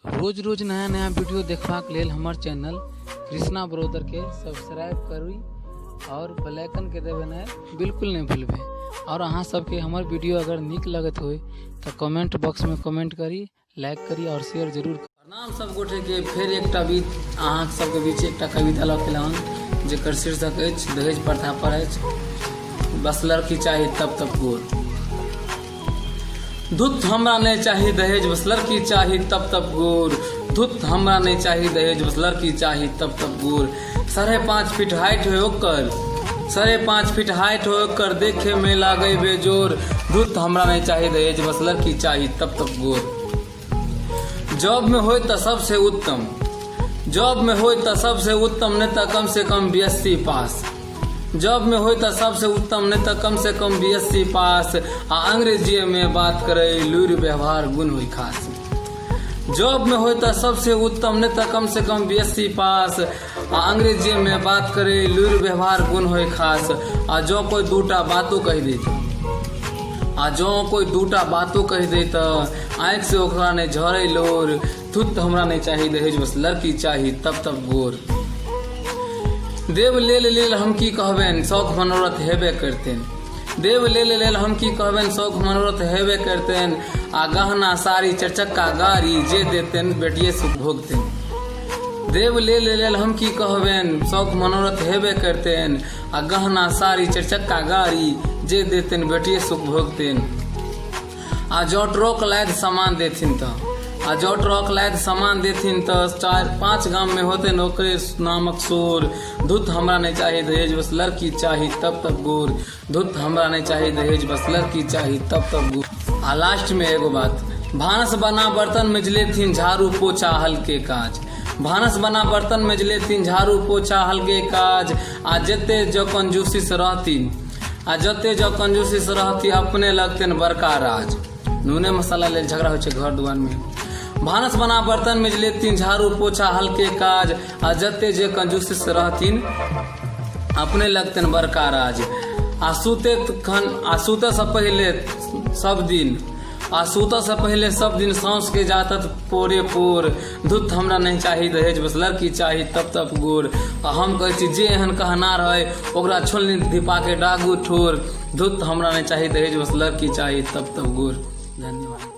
रोज रोज नया नया वीडियो देखबाक लेल हमर चैनल कृष्णा ब्रदरके सब्सक्राइब करू आओर बेल आइकनके दबेनाइ बिल्कुल नहि भूलबै। आओर अहाँ सबके हमर वीडियो अगर नीक लगैत होइ तऽ कमेंट बॉक्समे कमेंट करी, लाइक करी आओर शेयर जरूर करी। प्रणाम सब गोटे के, फेर एकटा बीच अहाँ सबके बीच एकटा कविता लऽ के एलहुँ जेकर शीर्षक अछि दहेज प्रथा पर अछि, बस लड़की चाही तब तब गोर। धुत हमरा नहि चाही दहेज, बस लड़की चाही तब तब गोर। धुत हमरा नहि चाही दहेज, बस लड़की चाही तब तब गोर। 5.5 फीट हाइट होय ओकर, 5.5 फीट हाइट होय ओकर, देखे में लागै बेजोर। धुत हमरा नहि चाही दहेज, बस लड़की चाही तब तब गोर। जॉब में होय तऽ सबसे उत्तम, जॉब में होय तऽ सबसे उत्तम, नहि तऽ कम से कम बी एस सी पास। जॉब में होय तऽ सबसे उत्तम, नहि तऽ कम से कम बी एस सी पास। आ अंग्रेजीए में बात करै, लूरि व्यवहार गुण होय खास। जॉब में होय तऽ सबसे उत्तम, नहि तऽ कम से कम बी एस सी पास। आ अंग्रेजीए में बात करै, लूरि व्यवहार गुण होय खास। आ जँ कोइ दूटा बातो कहि दै तऽ, आ जँ कोइ दूटा बातो कहि दै तऽ आँखिसँ ओकरा नहि झरै लोर। थुत हमरा नहि चाही दहेज, बस लड़की चाही तब तब गोर। देव लेल लेल हम की कहबनि, शौख मनोरथ हेबे करतनि। देव लेल लेल हम की कहबनि, शौख मनोरथ हेबे करतनि। आ गहना साड़ी चरचक्का गाड़ी जे देतनि बेटिए सुख भोगतनि। देव लेल लेल हम की कहबनि, शौख मनोरथ हेबे करतनि। आ गहना साड़ी चरचक्का गाड़ी जे देतनि बेटिए सुख भोगतनि। आ जँ ट्रक लादि सामान देथिन तऽ, आ जँ ट्रक लादि सामान देथिन तऽ 4-5 गाममे होतनि ओकरे नामक शोर। धुत हमरा नहि चाही दहेज, बस लड़की चाही तब तब गोर। धुत हमरा नहि चाही दहेज, बस लड़की चाही तब तब गोर। आ लास्टमे एगो बात, भानस बना बर्तन मजलेथिन, झाड़ू पोछा हल्के काज। भानस बना बर्तन मजलेथिन, झाड़ू पोछा हल्के काज। आ जते जँ कंजूसी से रहथिन, आ जते जँ कंजूसी से रहती अपने लगतनि बड़का राज। नूने मसाला लेल झगड़ा होइ छै घर दुआरमे। भानस बना बर्तन मजलेथिन, झाड़ू पोछा हल्के काज। आ जते जे कंजूसी से रहथिन अपने लगतनि बड़का राज। आ सुते खन, आ सुतऽ से पहिले सब दिन, आ सुतऽ से पहिले सब दिन साउस के जातत पोरे पोर। धुत हमरा नहि चाही दहेज, बस लड़की चाही तब तब गोर। आ हम कहै छी जे एहन कहना रहै ओकरा छोलनी धिपा के डागू ठोर। धुत हमरा नहि चाही दहेज, बस लड़की चाही तब तब गोर। धन्यवाद।